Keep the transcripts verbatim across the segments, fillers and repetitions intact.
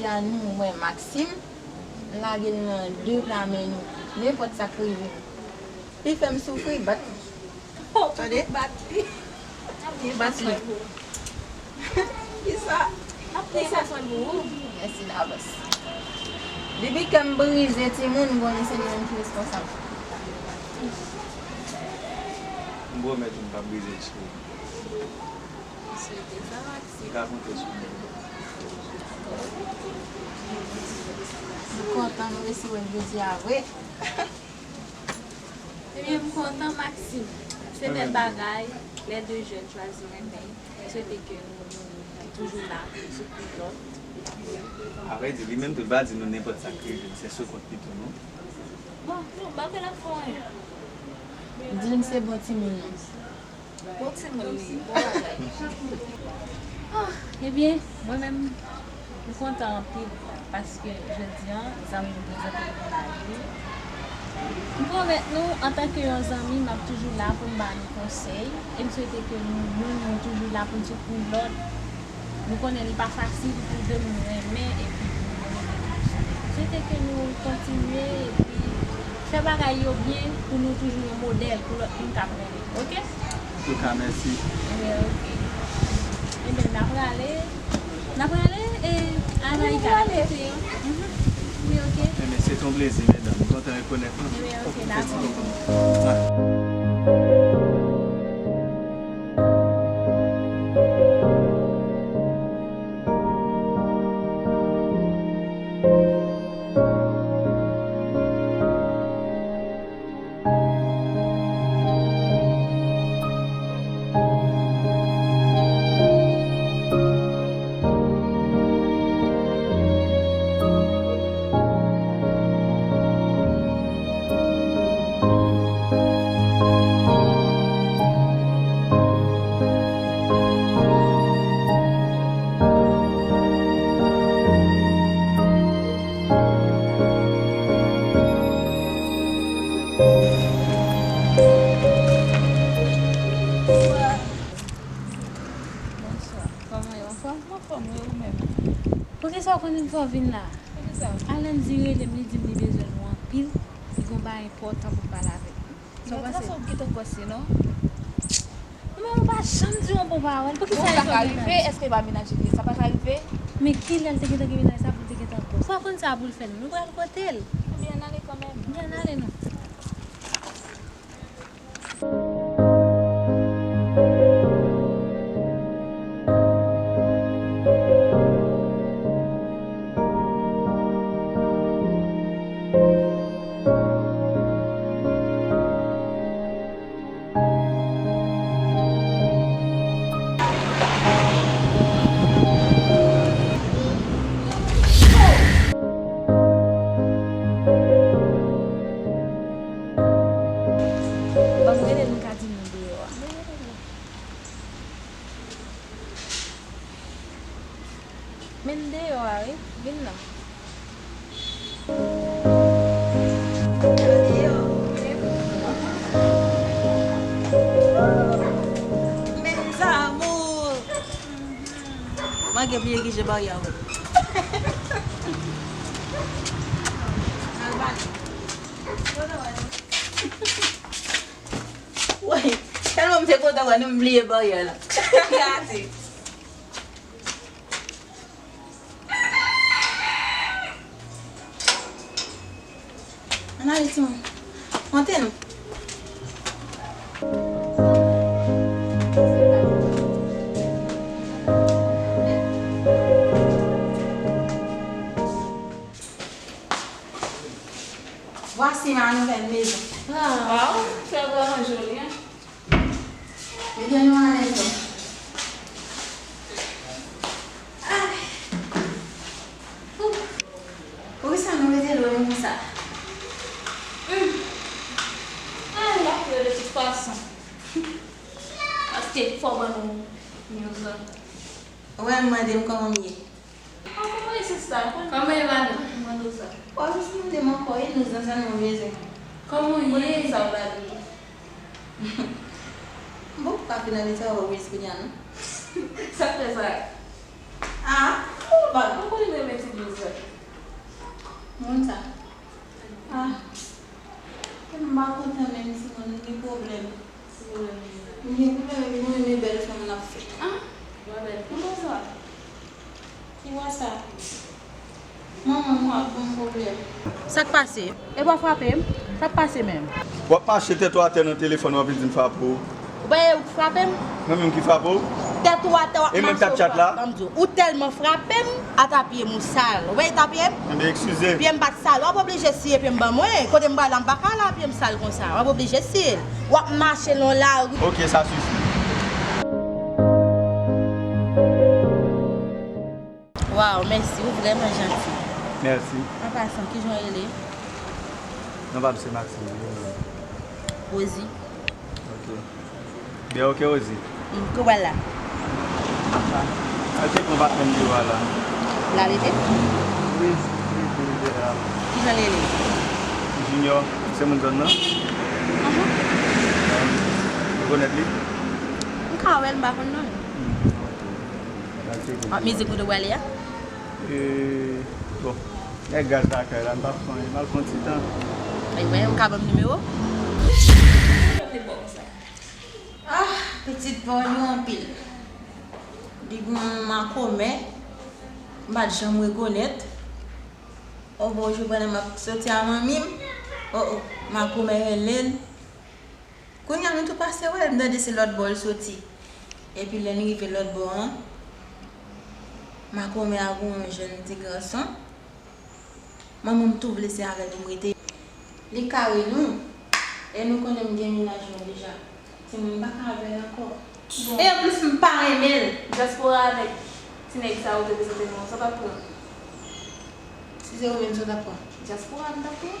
A nou, mwen, Maxime, m lage l nan de pla men nou. Nenpòt sa k rive nou. Li fè m soufri, bat m. Oh, tande? Bat li. Li bat li. Kisa? N ap priye pou ou. Mèsi davans. Depi kè m brize, timoun, m konnen se li menm ki responsab. M pwomèt ou m p ap brize l sou ou. M swete sa, Maxime. M ka konte sou ou. M kontan nou resi wè l jodi a vre. Ebyen, m kontan, Maxime. Se bèl bagay, lè de jèn chwazi renmen. M swete ke nou, nou toujou la pou n soutni lòt. Avrèdi, li menm tou, l pa di nou nenpòt sa k rive l, se sou kont li tou, non. Bon, non, m pa kwè l ap fè anyen. Di l m se bon timoun, non. Bon timoun li ye, bon bagay. Ah, ebyen, mwen menm, m kontan anpil paske jodi a, zanmi m prezante m nan lavi. M pwomèt nou, antanke yon zanmi, m ap toujou la pou m ba nou konsèy. E m swete ke nou youn, nou toujou la pou n soutni lòt. Nou konnen li pa fasil pou de moun renmen epi pou nou rete ansanm. M swete ke nou kontinye epi fè bagay yo byen pou nou toujou yon modèl pou lòt moun k ap renmen. Oke? Antouka, mèsi. Ebyen, oke. Ebyen, n a prale. N a prale e a Naïka ap kite yo. Mhm. Wi, oke. Ebyen, se t on plezi, medam. M kontan rekonèt nou. Ebyen, oke, dakò. Bonswa. Kòman yo? Anfòm? Anfòm, wi, ou menm? Poukisa w konnen fò w vin la? Poukisa? Alèn di rele m, li di m li bezwen nou anpil, li gon bagay enpòtan pou l pale avèk nou. Sa w panse? Sa w gentan kòse, non? Ou menm ou pa janm di yon bon pawòl. Poukisa li fè w vin la? Èske pa menaj li ye? Sa pa ka rive? Men kilè l te gentan gen menaj sa pou l te gentan kòse? Ou pa konn sa pou l fè nou. Nou pral kote l. Ebyen, ann ale kanmenm. Ebyen, ann ale non. Ban m rele l, m ka di l nou deyò a. Men n deyò a wi, vin non. Mes amours. Mwen gen bliye ki je baryè ou. Woy, tèlman m te kontan wè nou, m bliye baryè la. Gade. Ann ale, timoun. Monte non. Voici ma nouvelle maison. Ah. Waw, c'est vraiment joli, hein? Mete nou alèz non. Ay. Poukisa nou mete dlo nou konsa? Hmm. Ay, l ap plede de tout fason. Paske fò ban nou news lan. Ou wè m mande m kòman m ye. Ah, kòman ye sista? Kòman ye madanm? Mwen di w sa. W ap jis mande m ankò, e nou zan sa nou bezwen. Kòman ye? Mwen di sa w la di. Bon, pa fin anvi travay Wiz kounye a non. Sa k fè sa? Ah. Papa, ou konn li renmen ti blouz vèt. Moun sa. Ah. M pa kontan menm timoun, m gen pwoblèm. M gen pwoblèm epi m renmen bèl fanm n ap fè. Ah. Ou konn sa? Ki wè sa? Manman, m ap ban m pwoblèm. Sa k pase? E w ap frape m? Sa k pase menm? W ap mache tèt ou atè nan telefòn, w ap vin di m frape w. Ou pa ou k frape m? Mwen menm ki frape w? Tèt ou atè w ap mache, w frape m. E mwen k t ap chat la? Ban m di w, ou tèlman frape m, ata pye m ou sal. Ou wè eta pye m? Enben, eskize. Pye m pa t sal. W ap oblije siye pye m ban mwen. Kote m pral la, m pa ka la pye m sal konsa. W ap oblije siye l. W ap mache nan lari. Ok, sa sifi. Waw, mèsi, ou vrèman janti. Mèsi. An pasan, kijan w rele? Non pa m se Maxime. Rosie. Ok. Byen, ok, Rosie. Mm, kote w pral la? Al tcheke yon patnè m deyò a la. L a leve? Wi, wi, wi, li leve la. Kijan l rele? Junior, se moun zòn nan? Ahan. Ou rekonèt li? M ka wè l, m pa konn non l. Hmm, ok. Al tcheke. Ak mizik kote w prale a? E, bon, nèg gaz lakay la, m p ap fè anyen, m al fè yon ti tan. Anyway, ou ka ban m nimewo? Ah, pitit pa w yo anpil. Li gon makomè, m pa t janm rekonèt. O, bon, jou pandan m ap soti a manmi m. O, o, makomè rele l. Kounye a nou tou pase wè l, m tande se lòt bò l soti. Epi lè n rive lòt bò an, makomè a gon yon jèn ti gason. Manman m tou vle se avè l pou m rete. Li kare nou, e nou konnen m gen mennaj mwen deja. Timoun m pa ka avè l ankò. Bon. E anplis, m pa renmen l. Dyaspora avèk ti nèg sa yo te prezante nou an, sa w t ap pran? Si se ou menm, sa w t ap pran? Dyaspora m t ap pran.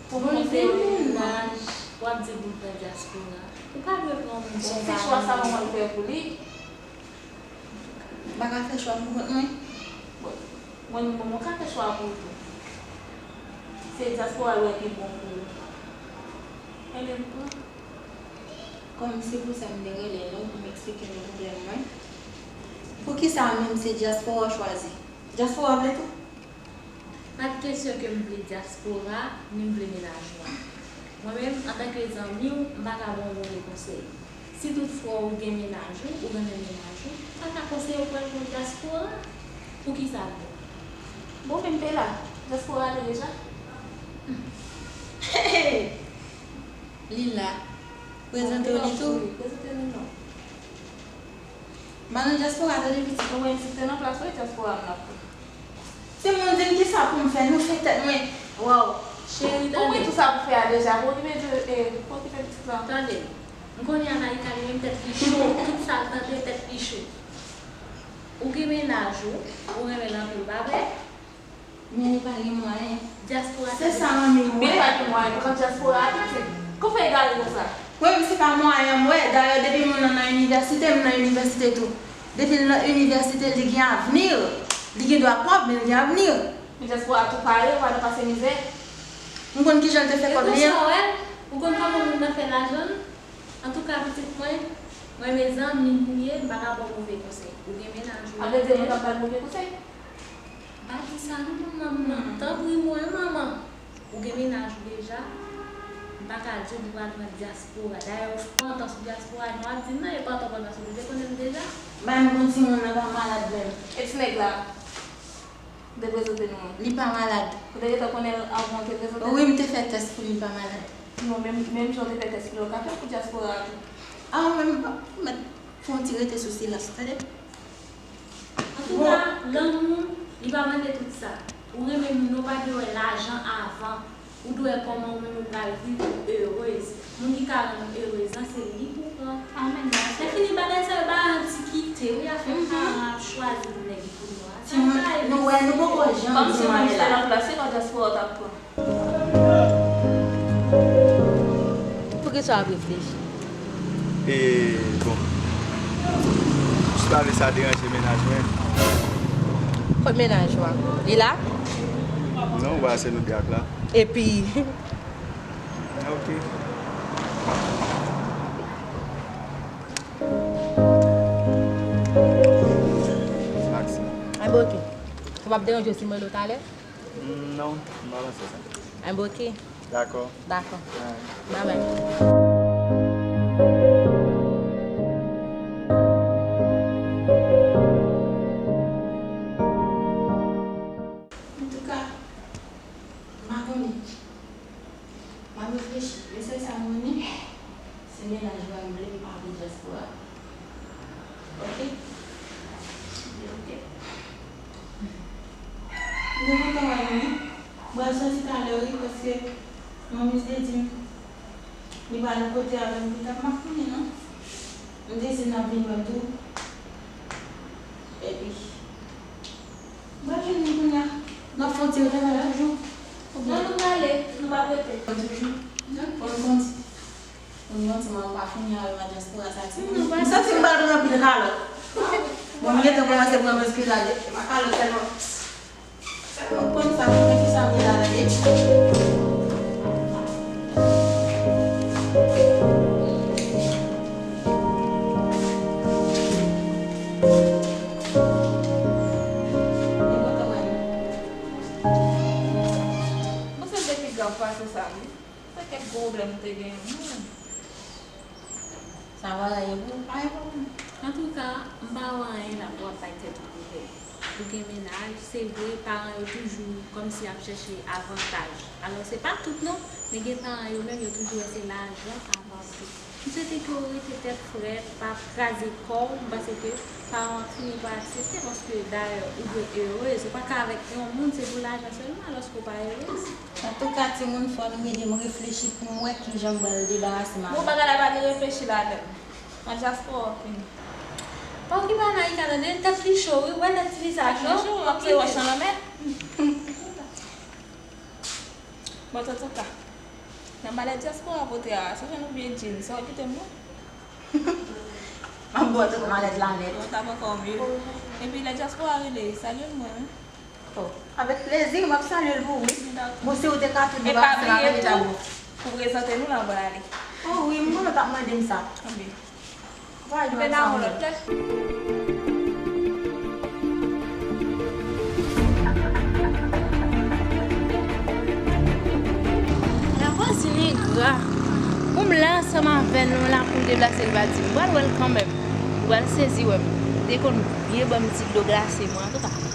Pou konseye w. Bon, de mennaj, w ap di pou m pran dyaspora. Ou pa dwe pran moun konsa. Si se chwa sa manman l fè pou li. M pa ka fè chwa pou kont mwen. Bon, mwen, mwen, mwen ka fè chwa pou ou tou. Se dyaspora l wè ki bon pou ou. Enben, m pran. Kòm se pou sa m te rele nou, pou m eksplike nou pwoblèm mwen. Poukisa menm se dyaspora w chwazi? Dyaspora w vle tou? Pa t kesyon ke m vle dyaspora, ni m vle mennaj ou a. Mwen menm, antanke zanmi w, m pa ka ba w move konsèy. Si toutfwa ou gen mennaj ou, ou renmen mennaj ou, m pa ka konseye w pran yon dyaspora. Poukisa l bon? Bon, men m te la. Dyaspora ale deja? Li la. Prezante w li tou. Prezante nou non. M pa nan dyaspora tande pitit. Ou wè m si te nan plas ou, e dyaspora m l ap pran. Timoun di m kisa pou m fè, nou fè tèt mwen. Waw. Cheri, tande. Ou konprann tout sa pou fè a deja, pou okipe de, e, pou okipe pitit lan. Tande. M konnen America li menm tèt li cho, tout sa l tande tèt li cho. Ou gen mennaj ou, ou renmen l anpil, pa vre? Men li pa gen mwayen. Dyaspora se sa manmi m wè. Li pa gen mwayen, pran dyaspora a pitit. Kòman w fè egare konsa? Mwen menm se pa mwayen m wè. Dayè depi moun nan nan inivèsite, m nan inivèsite tou. Depi l nan inivèsite, li gen avni. Li gen dwa pòv, men li gen avni. Men dyaspora tou pare, ou pa nan pase mizè. M konn kijan l te fè kòb li an. E konsa w wè, ou konn kòman moun nan fè lajan l? Antouka, pitit mwen, mwen, mezanmi, m ye, m pa ka ba w move konsèy. Ou gen mennaj ou. Sa vle di mwen k ap ba l move konsèy? Pa di sa non, manman. Tanpri mwen, manman. Ou gen mennaj ou deja. M pa ka di w pou w al nan dyaspora. Dayè, ou pantan sou dyaspora, non, w ap di m nan, e pantan pantan sou, ou te konnen m deja. Bay m bon timoun nan pa malad menm. E ti nèg la? Ou te prezante nou an? Li pa malad. Ou te gentan konnen l anvan w te prezante l? Wi, m te fè tès pou li pa malad. Bon, menm, menm jan w te fè tès pou li, w ka fè l pou dyaspora a tou. A, ou menm, ou mèt fè yon ti rete sou silans, tande? Antouka, lanmou, li pa mande tout sa. Ou renmen moun nan, ou pa dwe wè lajan avan. Ou dwe wè kòman ou menm ou pral viv ou erez. Moun ki ka rann ou erez lan, se li pou w pran. Amèn. Lè fini bagay sa yo, bagay antikite, wi, afè paran ap chwazi pou nèg pou nou a. Timoun, nou wè, nou poko janm di mwayen la. Kòmsi mwen te nan plas, se pa dyaspora w t ap pran. Poukisa w ap reflechi? E, bon. M jis pa vle sa deranje mennaj mwen. Kot mennaj ou a? Li la? Non, ou wè se nou de ak la. Epi? Ok. Maxime. Enben, ok. M ap deranje w si m rele w talè? Mm, non, m pa panse sa. Enben, oke. Dakò. Dakò. Alright. Bye bye. Antouka, m pa konnen. M ap reflechi. Men sèl sa m konnen, se mennaj mwen m vle m pa vle dyaspora. Oke? Oke. M te kontan wè nou, wi. M pral soti talè, wi, paske manmi te di m li pral yon kote avè m pita, m pa konnen non. M te di n ap vin wè m tou. Epi, m pral vin kounye a. N ap fè yon ti retravay toujou. Oubyen non, nou prale, nou pa rete. Toujou. Fò n konti. Mwen, mwen, mwen pa fini avè m a dyaspora sa, timoun. M santi m pral pran anpil kalòt. Bon, m gentan kòmanse pran meskilaj. E pa kalòt sèlman. Sèlman m konn sa, m konn ki sa m ye la, tande. Mwen santi depi granm pase sa, wi. Se kèk gwo pwoblèm m te genyen, wi. Sa va, e pou, pa e pou. Antouka, m pa wè anyen la pou w ap bay tèt ou pwoblèm. Ou gen mennaj, se vre, paran yo toujou kòmsi ap chèche avantaj. Alò, se pa tout non, men gen paran yo menm, yo toujou wè se lajan avan tout. M swete ke w rete tèt frèt, pa kraze kò w, m panse ke paran w ap fini pa aksepte, paske dayè, ou dwe erez, ou pa ka avèk yon moun, se pou lajan sèlman, alòske w pa erez. Antouka, timoun, fò nou ede m reflechi pou m wè kijan m pral debarase m avè l. Bon, bagay la pa gen reflechi ladan l. Nan dyaspora w ap vini. Pa okipe Anaïka, tande, tèt li cho, wi, ou wè tèt ti fi sa cho? Tèt li cho, w ap kite wòch nan lanmè. Bon, antouka, nan malèt dyaspora pote a, se jan nou vye djin, sa w kite m non. M ap ba w tout malèt la nèt. Bon, sa poko mye. Epi lè dyaspora rele, salye l mwen, wi. Oh, avèk plezi, m ap salye l pou ou, wi. Bon, si ou te ka tou debarase m avè l, li t ap bon. Pou prezante nou la, anvan l ale. Oh, wi, m konnen w t ap mande m sa. Anben. Anben, n a wè lòt lè. Lavwazin engra. Pou m la ansanm avè nou la, pou m deplase, li pa di m. M pral wè l kanmenm. Li pral sezi wè m. Li te konn byen ban m ti dlo glase, mwen, antouka.